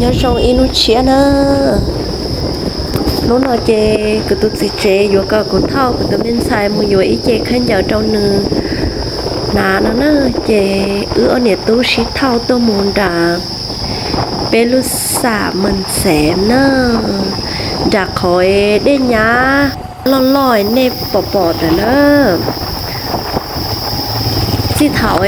Nyob zoo ib hnub tshiab na. Hnub no ces kuv tus txiv tsev yuav kom kuv thauj kuv tus me ntxhais mus yuav ib ce khaub ncaws rau nws hnav no na. Ces wb ob niam tub sib thauj tuaj mus nram peb lub xam Mees Xeem na, nram qhov dej nyab loj loj nej pom pom ntawm na. Txij thaum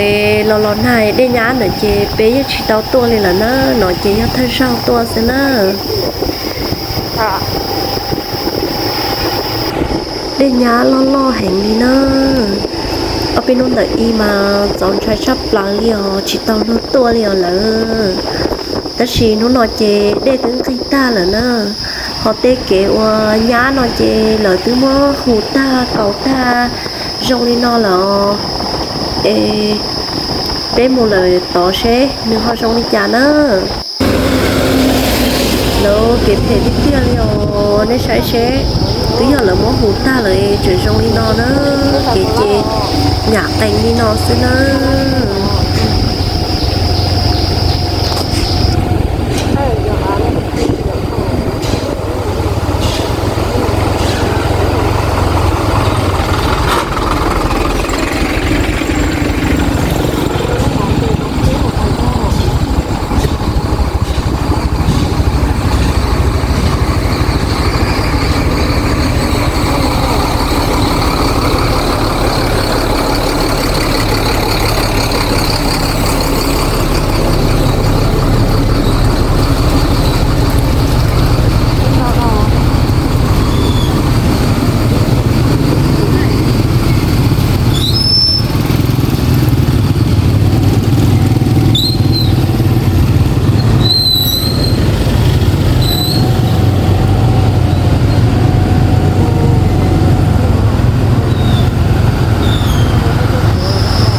los los nag dej nyab ntawd ces peb yeej tsis tau tuaj li lawm na, no ces yog thawj zaug tuaj xwb na. Dej nyab loj loj heev li na. Ob peb hnub ntawm ib mas txaus ntshai tshaj plaws li os, tsis tau luag tuaj li os lawm. Tab sis hnub no ces dej twb nqig tag lawm na, ho tej kev uas nyab no ces lawv twb muab hu tag kaus tag zoo li no lawm os. Es peb mus lawm tod seb nws ho zoo li cas na. Lawv kev phem tiag tiag li os, nej saib seb, twb yog lawv muab hu tag lawm es tseem zoo li no na, kev ces nyam qees li no xwb na.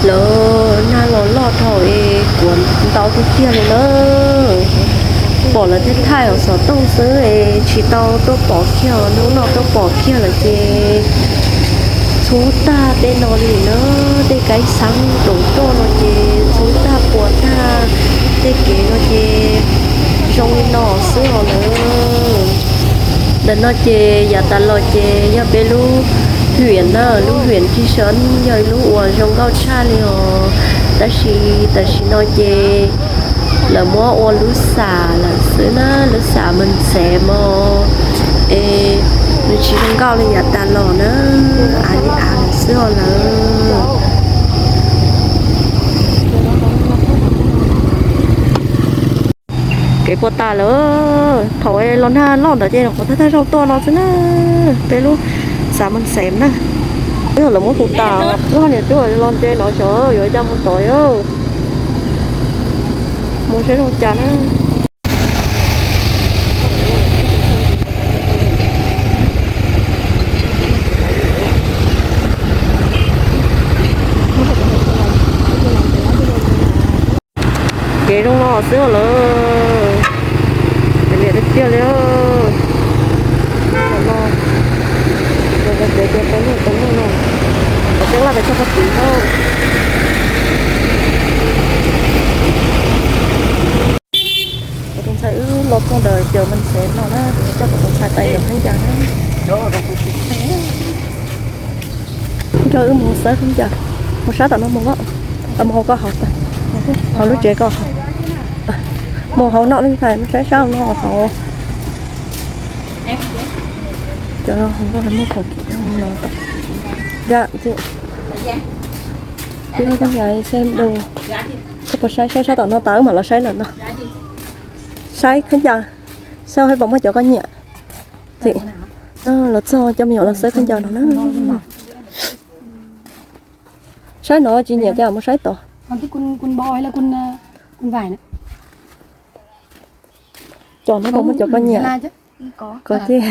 Lawv nag los loj dhau es kuav ntau tiag tiag li na. Pom lawv thiaj thaij hauv xov tooj xwb es tsis tau tuaj pom kiag, hnub no tuaj pom kiag lawm ces txhub tag tej no li na. Tej kaib xab doos tuaj no ces txhub tag puas tag, tej kev no ces zoo li no xwb os lawm. Ntawm no ces yav tas los ces yog peb lub hwm na, lub hwm Tij Sab yog ib lub uas zoo nkauj tshaj li os. Tab sis tam sim no ces lawv muab ua lub xam lawm xwb na, lub xam Mees Xeem mog. Es nws tsis zoo nkauj li yav tas los na, av li av lawm xwb os lawm. Kev puas tas lawm, thaum los nag loj ntawd ces nyuam qhuav thawj thawj zaug tuaj no xwb na. Peb lub xam Mees Xeem na, twb yog lawv muab hu tas, wb niam tub los nce no xyov yuav ua cas mus tod. Mus saib zoo cas na. Kev zoo no xwb lawm, kev liam tiag tiag li. Tam no, tam no, tam no, tam no, tam no, tam no, kuv tus ntxhais wb los txog ntawm cov Mees Xeem no na, kuv coj kuv tus ntxhais tais yog khaub ncaws na. Coj wb mus xawb khaub ncaws, mus sab tom no mus, mus hauv ko hauv, hauv lub tsev ko hauv, mus hauv no ntxhais, mus saib sab no hauv. Cov no hauv no muaj khoom, koj puas saib, saib sab tom no tas wb mam los saib lawm no. Saib khaub ncaws, saib pom muaj cov koj nyiam. Los txog coj me nyuam los xawb khaub ncaws no na. Saib no tsis nyiam ces mus saib tod. Cov no pom muaj cov koj nyiam. Kov thiab.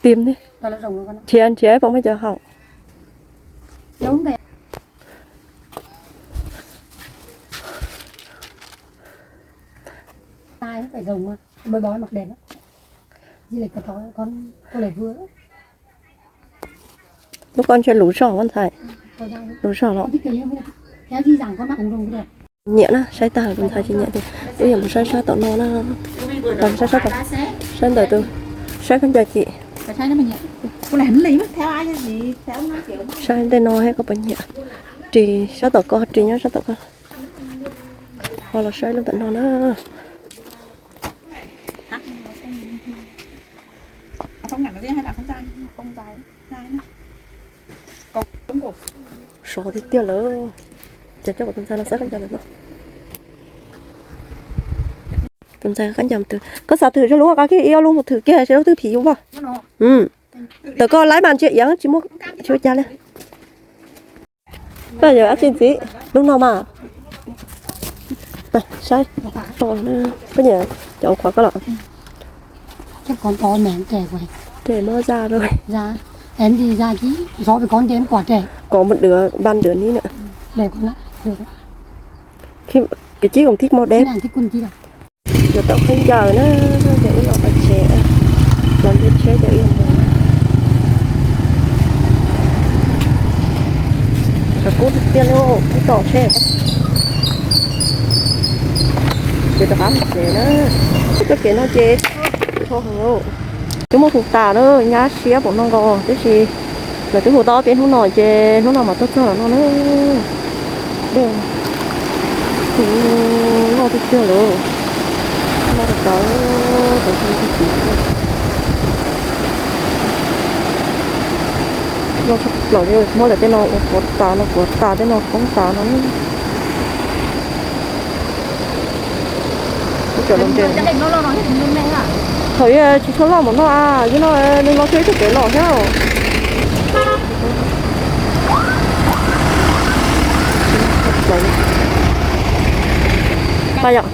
Tìm đi. Nrhiav nrhiav pom muaj cov hauv. Lub koj ntshe lus zog koj ntxhais. Lus zog los. Nyiam na, saib tag tus ntxhais tsis nyiam tus. Wb yuav mus saib sab tom no na. Saib sab tom, saib ntawm tus, saib khaub ncaws chim. Saib ntej no he koj puas nyiam. Ris sab tom ko, ris nyob sab tom ko. Ho los saib lub tom no na. Sov tiag tiag lawm. Ces coj kuv tus ntxhais no saib khaub ncaws ntawm no. Tus ntxhais khaub ncaws tus, koj xav thwm zog lub qab kiag, ib ob lub mus thwm kiag seb lub twg phim yus npog. Tawm koj laib mas ntsia iav tsis muaj, tsis ua cas li. Koj yuav dab tsi ntxiv? Lub no mas. Saib, koj nyiam cov qhuav koj los. Ces mob zaj rau. Kov mus dwv npaj dwv ni na. Kwv tij koom thib mos deb. Yuav tau khaub ncaws na, ces wb los pais tsev, los nrhiav tsheb ces wb mus. Tshav kub tiag tiag li, kub tom tsheb. Ces rov qab mus tsev na. Txoj kev no ces txhua heev, twb muaj hu tas na, nyab siab pom no nkaus tib si. Lawv twb hu tau ob peb hnub no ces hnub no mam tuaj txog no na. Dej loj tiag tiag lawm. Loj tau tau, tau tau tau tau. Loj tshaj plaws li, muab lawv tej no ua kuav tas no, kuav tas tej no poob tas no. Thaum tsis tshua loj mus no, yog no nws los txog ib txoj kev los thiab. Yom,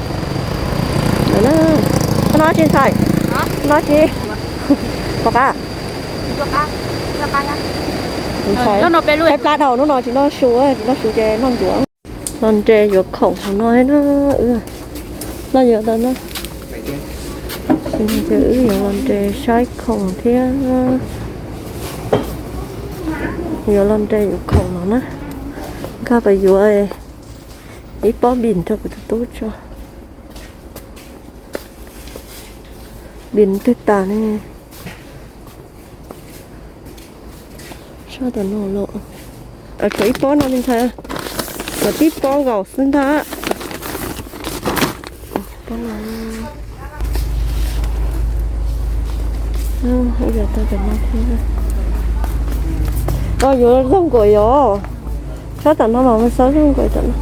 no tsis ntxhais, no tsis pom qab. Ntxhais, plab dhau hnub no tsis noj su, tsis noj su ces noj ncuav. Los nres yuav khoom hauv no na, no yuav tau na. Ces wb yuav los nres saib khoom thiab. Yuav los nres yuav khoom no na. Nkag pais yuav ib pob npis rau kuv tus tub tso. Npis twg tas ne? Sab tom no los, tshuav ib pob no me ntxhais, tshuav tib pob nkaus xwb ntag. Pob no, yuav tau tom no thiab. Yuav zoo nkaus yom. Sab tom no mas mus xauj zoo nkaus tom no.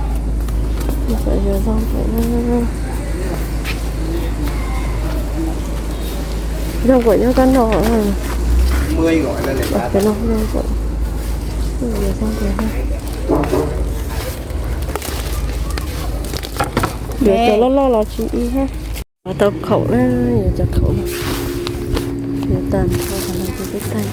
Yuav zoo nkaus, zoo nkaus nyob kab no. Zoo nkaus, yuav zoo nkaus. Yuav cov loj loj los tsis ib hab. Tau khoom na, yuav cov khoom no. Yuav tag nrho no ces twb tag.